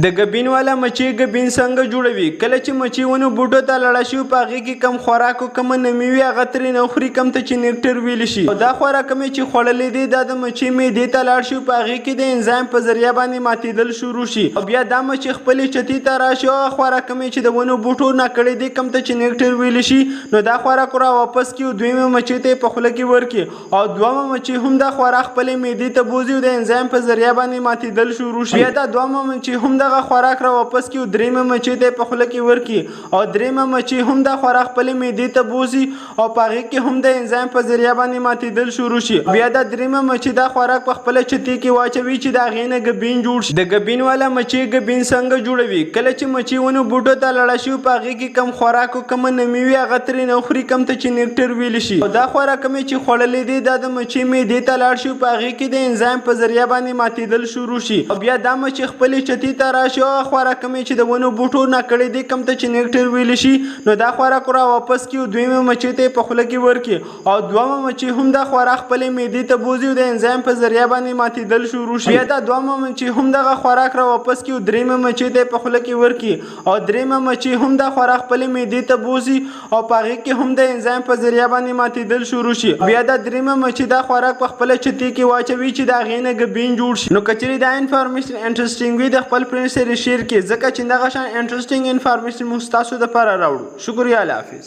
د ګبین والا مچۍ ګبین څنګه جوړوي؟ کله چې مچۍ ونو بوټو ته لاړه شي، په هغې کې کم خوراک او کومه نمي وي، هغه ترې نه خوري، کم ته چې نیکټر ویل شي. او دا خوراک مې چې خوړلې دی، دا د مچۍ معدې ته لاړ شي، په هغې کې د انزایم په ذریعه باندې ماتېدل شروع شي. او بیا دا مچۍ خپلې چتې ته راشي او هغه خوراک مې چې د ونو بوټو نه کړی دی، کم ته چې نیکټر ویل شي، نو دا خوراک را واپس کړي او دویمې مچۍ ته یې په خوله کې ورکړي. او دویمه مچۍ هم دا خوراک خپلې معدې ته بوځي او د انزایم په ذریعه باندې ماتېدل شروع شي. بیا دا دویمه مچۍ هم دغه خوراک را واپس کړي او درېیمه مچۍ ته یې په خوله کې ورکړي. او درېیمه مچۍ هم دا خوراک خپلې معدې ته بوځي او په هغې کې هم د انزایم په ذریعه باندې ماتېدل شروع شي. بیا دا درېیمه مچۍ دا خوراک په خپله چتې کې واچوي چې د هغې نه ګبین جوړ شي. د ګبین والا مچۍ ګبین څنګه جوړوي؟ کله چې مچۍ ونو بوټو ته لاړه شي، په هغې کې کم خوراک او کومه نمي وي، هغه ترې نه خوري، کم ته چې نیکټر ویل شي. او دا خوراک مې چې خوړلې دی، دا د مچۍ معدې ته لاړ شي، په هغې کې د انزایم په ذریعه باندې ماتېدل شروع شي. او بیا دا مچۍ خپلې چتې ته راشي او هغه خوراک مې چې د ونو بوټو نه کړی دی، کم ته چې نیکټر ویل شي، نو دا خوراک را واپس کړي او دویمې مچۍ ته یې په خوله کې ورکړي. او دویمه مچۍ هم دا خوراک خپلې معدې ته بوځي او د انزایم په ذریعه باندې ماتېدل شروع شي. بیا دا دویمه مچۍ هم دغه خوراک را واپس کړي او درېیمه مچۍ ته یې په خوله کې ورکړي. او درېیمه مچۍ هم دا خوراک خپلې معدې ته بوځي او په هغې کې هم د انزایم په ذریعه باندې ماتېدل شروع شي. بیا دا درېیمه مچۍ دا خوراک په خپله چتې کې واچوي چې د هغې نه ګبین جوړ شي. نو که چېرې دا انفارمیشن انټرسټینګ وي، د خپل فرینډ سره شیر کړئ، ځکه چې دغه شان انټرسټینګ انفارمیشن موږ ستاسو دپاره راوړو. شکریه، الله حافظ.